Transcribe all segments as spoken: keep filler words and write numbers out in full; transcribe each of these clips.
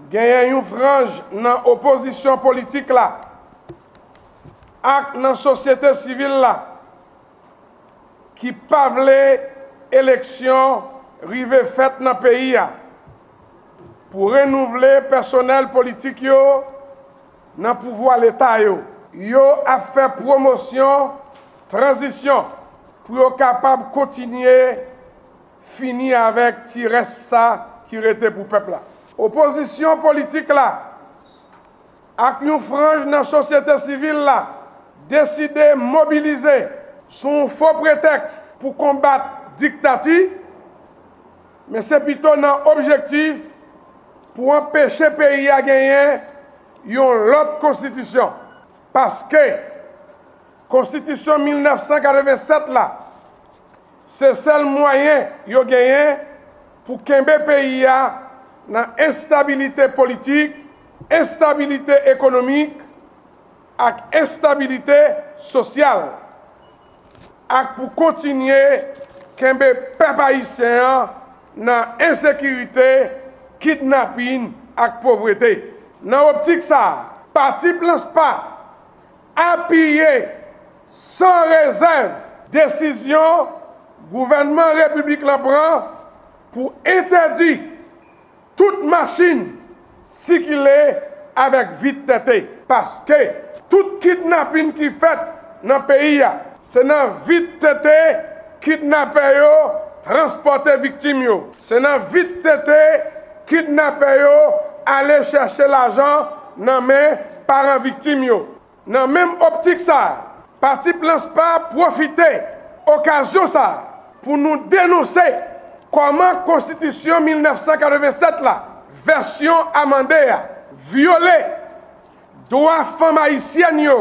Genyen yon franj nan opozisyon politik la ak nan sosyete sivil la ki pa vle eleksyon rive fèt nan peyi a pou renouvle pèsonèl politik yo nan pouvwa Leta yo. Yo ap fè pwomosyon tranzisyon pou yo kapab kontinye fini avèk ti rès sa ki rete pou pèp la. Opozisyon politik la ak yon franj nan sosyete sivil la deside mobilize sou yon fo pretèks pou konbat diktati, men se pito nan objektif pou anpeche peyi a genyen yon lòt konstitisyon. Paske konstitisyon mil nèf san katreven sèt la, se sèl mwayen yo genyen pou kenbe peyi a nan enstabilite politik, enstabilite ekonomik ak enstabilite sosyal, ak pou kontinye kenbe pèp ayisyen an nan ensekirite, kidnapin ak povrete. Nan optik sa a, Pati Planspa apiye san rezèv desizyon gouvènman repiblik lan pran pou entèdi tout machin sikile avèk vit tete. Paske tout kidnapin ki fèt nan peyi a, se nan vit tete kidnapè yo transpòte viktim yo. Se nan vit tete kidnapè yo ale chèche lajan nan men paran viktim yo. Nan menm optik sa a, Pati Planspa pwofite okazyon sa a pou nou denonse kòman konstitisyon mil nèf san katreven sèt la, vèsyon amande a, vyole dwa fanm ayisyèn yo,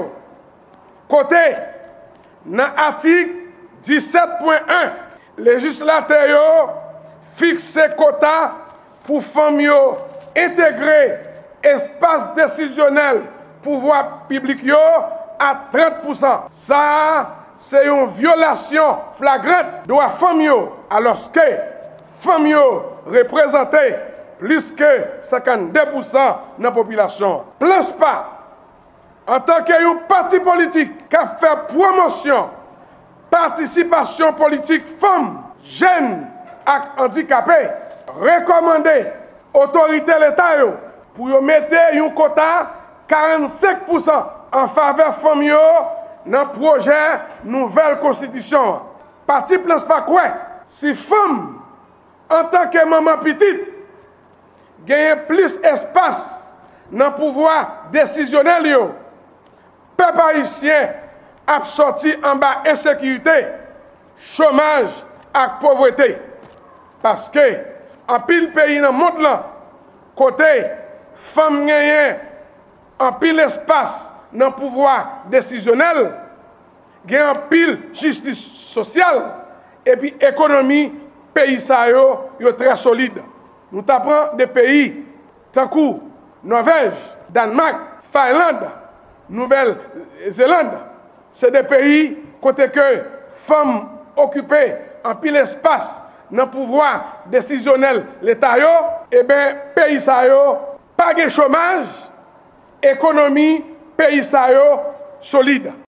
kote nan atik disèt pwen en, lejislatè yo fikse kota pou fanm yo entegre espas desizyonèl pouvwa piblik yo a trant pousan. Sa a se yon vyolasyon flagrant dwa fanm yo, alòske fanm yo reprezante plis ke senkannde pousan nan popilasyon an. Planspa, antanke yon pati politik k ap fè pwomosyon patisipasyon politik fanm, jèn ak andikape, rekòmande otorite Leta yo pou yo mete yon kota karannsenk pousan an favè fanm yo nan pwojè nouvèl konstitisyon an. Pati Planspa kwè, si fanm, antanke manman pitit, genyen plis espas nan pouvwa desizyonèl yo, pèp ayisyen ap sòti anba ensekirite, chomaj ak povrete. Paske anpil peyi nan mond lan, kote fanm genyen anpil espas nan pouvwa desizyonèl, gen anpil jistis sosyal, epi ekonomi peyi sa yo, yo trè solid. Nou ta pran de peyi tankou Nòvèj, Dànmak, Tayland, Nouvèl Zeland. Se de peyi kote ke fanm okipe anpil espas nan pouvwa desizyonèl Leta yo. Eben, peyi sa yo pa gen chomaj, ekonomi peyi sa yo solid.